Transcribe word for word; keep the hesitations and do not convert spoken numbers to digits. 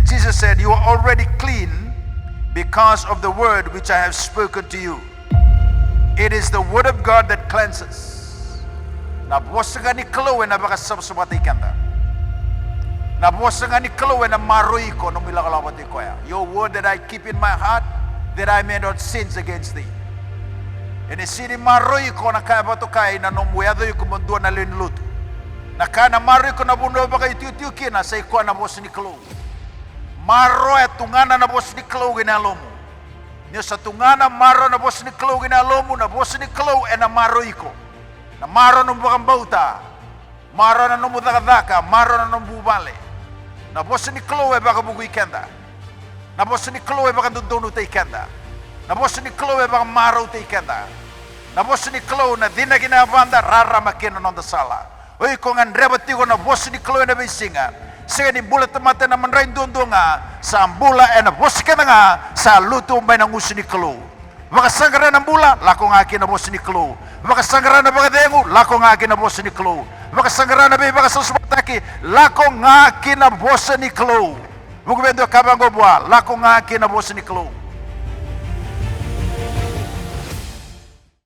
Jesus said, "You are already clean because of the word which I have spoken to you." It is the word of God that cleanses. Na vosa ga ni Kalou ena vakasavasavataki keda. Na vosa ga ni Kalou ena maroroi iko, nomu ilakolako vata kei koya. "Your word that I keep in my heart, that I may not sins against thee." Ena sega ni maroroi iko na ka e vakatokai na nomu yaco iko mo dua na lewe ni lotu. Na ka ena maroroi iko na vanua vakaitiotio kina sa ikoya na vosa ni Kalou. Maroroya, tugana na vosa ni Kalou ki na yalomu. Ni o sa tugana, maroroya na vosa ni Kalou ki na yalomu, na vosa ni Kalou ena maroroi iko. Na maroroya nomu vakabauta, maroroya na nomu cakacaka, maroroya na nomu vuvale. Na vosa ni Kalou e vakavukui keda. Na vosa ni Kalou e vakadodonutaki keda. Na vosa ni Kalou e vakamarautaki keda. Na vosa ni Kalou na cina ki na yavada, rarama kina na noda sala. O iko gadreva tiko na vosa ni Kalou ena veisiga. Sega ni bula tamata ena madrai duadua ga, sa bula ena vosa kece ga sa lutu mai na gusu ni Kalou. Vakasaqara na bula, lako ga ki na vosa ni Kalou. Vakasaqara na vakacegu, lako ga ki na vosa ni Kalou. Vakasaqara na veivakasavasavataki, lako ga ki na vosa ni Kalou. Vuku vei dua ka vaqo vua, lako ga ki na vosa ni Kalou.